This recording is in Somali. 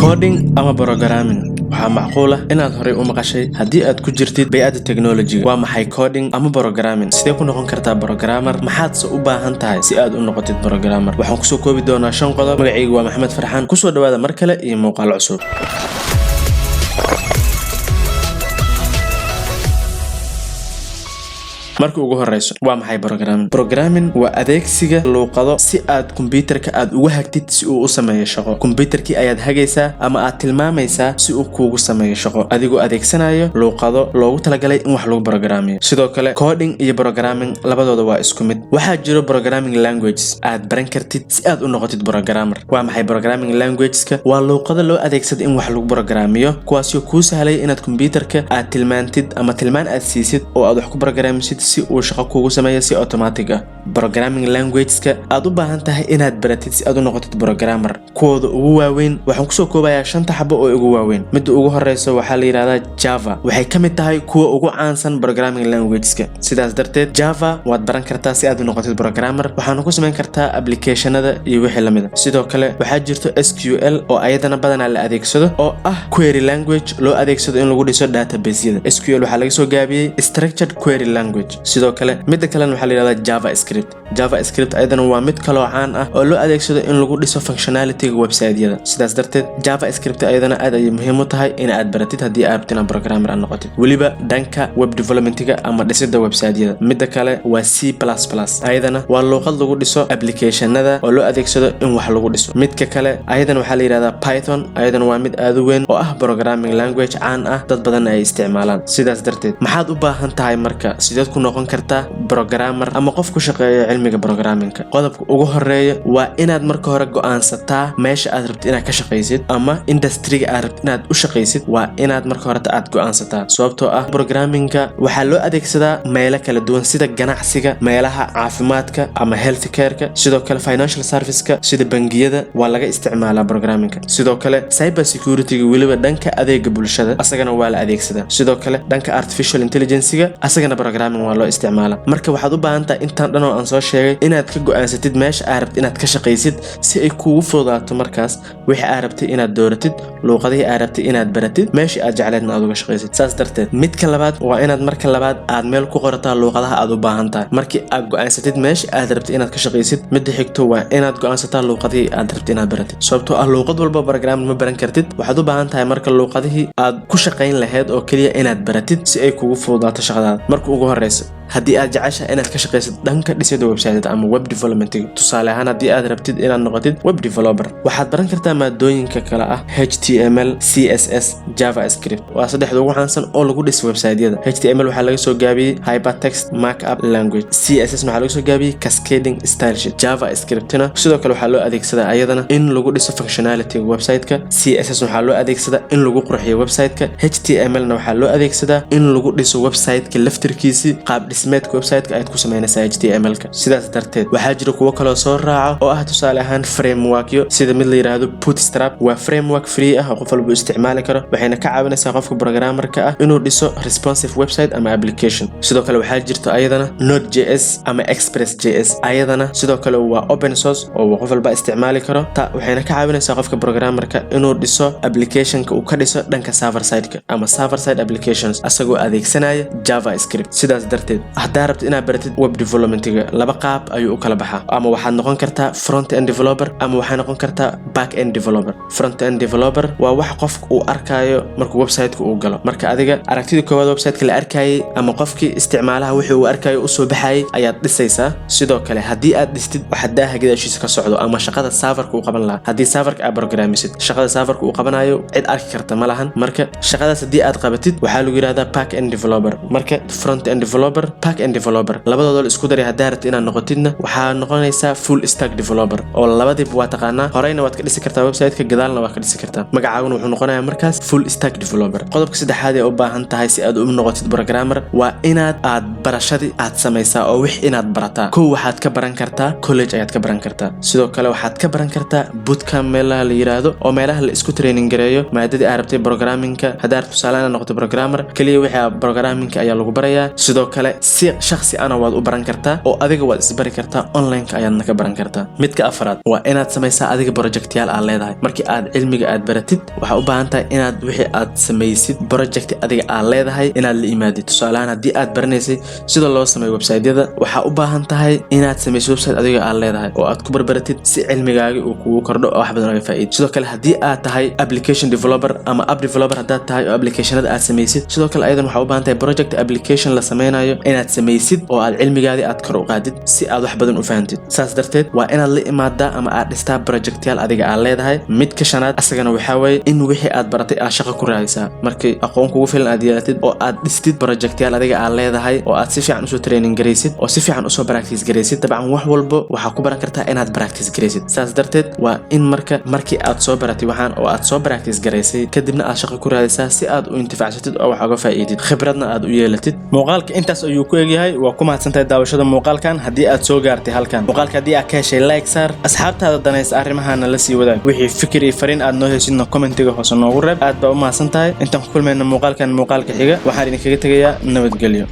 Coding ama programming waxaa macquul ah inaad horay u maqashay haddii aad ku jirtid bay'adda technology. Waa maxay coding ama programming? Sidee ku noqon kartaa programmer? Maxaadse u baahan tahay si aad u noqotid programmer? Waxaan kusoo koobi doonaa shan qodob. Magacaygu waa Maxamed Farxaan. Kusoo dhawaada mar kale iyo muuqaal cusub. Marka ugu horeyso, waa maxay programming? Programming waa adeegsiga luuqado si aad kombiyuutarka aad ugu hagtid si uu u sameeyo shaqo. Kombiyuutarkii ayaad hagaysaa ama aad tilmaamaysaa si uu kuugu sameeyo shaqo, adigoo adeegsanayo luuqado loogu talagalay in wax lagu programmiyo. Sidoo kale, coding iyo programming labadooda waa isku mid. Waxaa jiro programming languages aad baran kartid si aad u noqotid programmer. Waa maxay programming languageska? Waa luuqado loo adeegsado in wax lagu programmiyo, kuwaasoo kuu sahlaya inaad kombiyuutarka aad tilmaantid ama tilmaan aad siisid oo aad wax ku programmisid si uu shaqo kuugu sameeyo si automatic ah. Programming languageska aad u baahan tahay inaad baratid si aad u noqotid programmer, kuwooda ugu waaweyn waxaan kusoo koobayaa shanta xabo oo ugu waaweyn. Midda ugu horeysa waxaa la yidhahdaa Java. Waxay ka mid tahay kuwa ugu caansan programming languageska. Sidaas darteed, Java waad baran kartaa si aad u noqotid programmer, waxaana ku samayn kartaa applicationada iyo wixii lamid a. Sidoo kale, waxaa jirto SQL oo ayadana badanaa la adeegsado, oo ah query language loo adeegsado in lagu dhiso database-yada. SQL waxaa laga soo gaabiyey Structured Query Language. Sidoo kale, midda kalena waxaa la yidhahdaa JavaScript. JavaScript ayadana waa mid kaloo caan ah oo loo adeegsado in lagu dhiso functionalityga website-yada. Sidaas darteed, JavaScript ayadana aad ayay muhiim u tahay in aad baratid haddii aad rabtid inaad programmer aad noqotid, weliba dhanka web developmentiga ama dhisida website-yada. Midda kale waa C++. Ayadana waa luuqad lagu dhiso applicationada oo loo adeegsado in wax lagu dhiso. Midka kale ayadana waxaa la yidhahdaa Python. Ayadana waa mid aad u weyn oo ah programming language caan ah, dad badanna ay isticmaalaan. Sidaas darteed, maxaad u baahan tahay marka? Sideed ku noqon kartaa programmer ama qof ku shaqeeya cilmiga programmingka? Qodobka ugu horeeya waa inaad marka hore go'aansataa meesha aad rabtid inaad ka shaqaysid ama industryga aad rabtid inaad u shaqaysid. Waa inaad marka horeta aad go'aansataa, sababtoo ah programmingka waxaa loo adeegsadaa meelo kala duwan, sida ganacsiga, meelaha caafimaadka ama health careka, sidoo kale financial serviceka sida bangiyada waa laga isticmaalaa programmingka. Sidoo kale cyber securityga, weliba dhanka adeega bulshada, asagana waa la adeegsadaa. Sidoo kale dhanka artificial intelligencega, asagana programming waa loo isticmaalaa. Marka waxaad u baahan tahay intaan dhan oo aan soo sheegay inaad ka go'aansatid meesha aad rabtid inaad ka shaqaysid, si ay kuugu fududaato markaas wixii aad rabtid inaad dooratid, luuqadihii aad rabtid inaad baratid, meeshii aad jecleedna aad uga shaqaysid. Saas darteed, midka labaad waa inaad marka labaad aad meel ku qorataa luuqadaha aad u baahan tahay. Markii aad go'aansatid meesha aad rabtid inaad ka shaqaysid, midda xigto waa inaad go'aansataa luuqadihii aad rabtid inaad baratid, sababtoo ah luuqad walba programming ma baran kartid. Waxaad u baahan tahay marka luuqadihii aad ku shaqayn lahayd oo keliya inaad baratid si ay kugu fududaato shaqadaada. Marka ugu horeysa, haddii aad jeceshahay inaad ka shaqaysid dhanka dhisida website ama web developmentiga, tusaale ahaan haddii aad rabtid inaad noqotid web developer, waxaad baran kartaa maadooyinka kale ah HTML, CSS, JavaScript. Waa saddexda ugu caansan oo lagu dhiso website-yada. HTML waxaa laga soo gaabiyey Hypertext Markup Language, CSS waxaa laga soo gaabiyey Cascading Style Sheet, JavaScriptna sidoo kale waxaa loo adeegsadaa ayadana in lagu dhiso functionality website-ka. CSS waxaa loo adeegsadaa in lagu qurxiyo website-ka, HTML na waxaa loo adeegsadaa in lagu dhiso website-ka laftirkiisii. Qaab dhismeedka website-ka ayaad ku samaynaysaa HTML-ka. Sidaas darteed, waxaa jira kuwo kaloo soo raaca oo ah tusaale ahaan frameworkyo, sida mid la yidhaahdo Bootstrap. Waa framework free ah oo qof walba isticmaali karo, waxayna ka caawinaysaa qofka programmerka ah inuu dhiso responsive website ama application. Sidoo kale waxaa jirto ayadana Node.js ama Express.js. Ayadana sidoo kale waa open source oo qof walba isticmaali karo. Ta waxayna ka caawinaysaa qofka programmerka inuu dhiso applicationka uu ka dhiso dhanka server side-ka ama server side applications, asagoo adeegsanaya JavaScript. Sidaas darteed, haddaa rabtid inaad baratid web developmentiga, laba qaab ayuu u kala baxaa: ama waxaad noqon kartaa front end developer ama waxaad noqon kartaa back end developer. Front end developer waa wax qofka uu arkayo markuu website-ka uu galo. Marka adiga aragtida koowaad website-ka la arkayay ama qofkii isticmaalaha wixii uu arkayo usoo baxayay ayaad dhisaysaa. Sidoo kale, haddii aad dhistid waxa daaha gadaashiisa ka socdo ama shaqada serverka uu qaban lahaa, haddii serverka aad programmisid, shaqada serverka uu qabanayo cid arki karta ma lahan. Marka shaqadaas haddii aad qabatid, waxaa lagu yidhahdaa back end developer. Marka front end developer, back end developer, labadooda la isku daray haddaa rabtid inaad noqotidna, waxaa noqonaysaa full stack developer, oo labadiiba waa taqaanaa. Horeyna waad ka dhisi kartaa website-ka, gadaalna waad ka dhisi kartaa. Magacaaguna wuxuu noqonayaa markaas full stack developer. Qodobka saddexaad ee u baahan tahay si aad u noqotid programmer waa inaad aad barashadii aad samaysaa oo wix inaad barataa. Kow, waxaad ka baran kartaa college ayaad ka baran kartaa. Sidoo kale waxaad ka baran kartaa bootcamp meelaha la yiraahdo, oo meelaha la isku training gareeyo maadadii aad rabtay programmingka. Haddaa rabto tusaale inaad noqoto programmer, keliya wixii programmingka ayaa lagu barayaa. Sidoo kale Kale si shakhsi ana waad u baran kartaa oo adiga waad isbari kartaa, online-ka ayaadna ka baran kartaa. Midka afraad waa inaad samaysaa adiga projectyaal aad leedahay. Markii aad cilmiga aad baratid, waxaa u baahan tahay inaad wixii aad samaysid project adiga aad leedahay inaad la imaadid. Tusaaleahaan, haddii aad baranaysay sida loo sameeyo website-yada, waxaa u baahan tahay inaad samaysid website adiga aad leedahay oo aad ku barbaratid, si cilmigaagi uu kugu kordho oo wax badan oga faa'iido. Sidoo kale, haddii aad tahay application developer ama app developer haddaad tahay oo applicationada aad samaysid, sidoo kale ayadan waxaa u baahan tahay project application la sameynayo inaad samaysid oo aad cilmigaadii aad kor u qaadid, si aad wax badan u fahantid. Saas darteed waa inaad la imaadaa ama aad dhistaa projectyaal adiga aad leedahay. Midka shanaad asagana waxaa weeye in wixii aad baratay aad shaqo ku raadisaa. Markii aqoon kugu filan aad yeelatid oo aad dhistid projectyaal adiga aad leedahay oo aad si fiican usoo training garaysid oo si fiican usoo practice garaysid, dabcan wax walbo waxaa ku baran kartaa inaad practice garaysid. Saas darteed waa in marka markii aad soo baratay waxaan oo aad soo practice garaysay, kadibna aad shaqo ku raadisaa, si aad u intifacsatid oo wax uga faa'iidid, khibradna aad u yeelatid. Muuqaalka intaas ayuu ku egyahay. Waa ku mahadsantahay daawashada muuqaalkan. Haddii aad soo gaartay halkan, muuqaalka haddii aad ka heshay, like saar, asxaabtaada danaysa arrimahana la sii wadaag. Wixii fikir iyo fariin aad noo heysidna commentiga hoose noogu reeb. Aad baa u mahadsan tahay. Intaan ku kulmayna muuqaalkan muuqaalka xiga, waxaan idinkaga tegayaa nabadgelyo.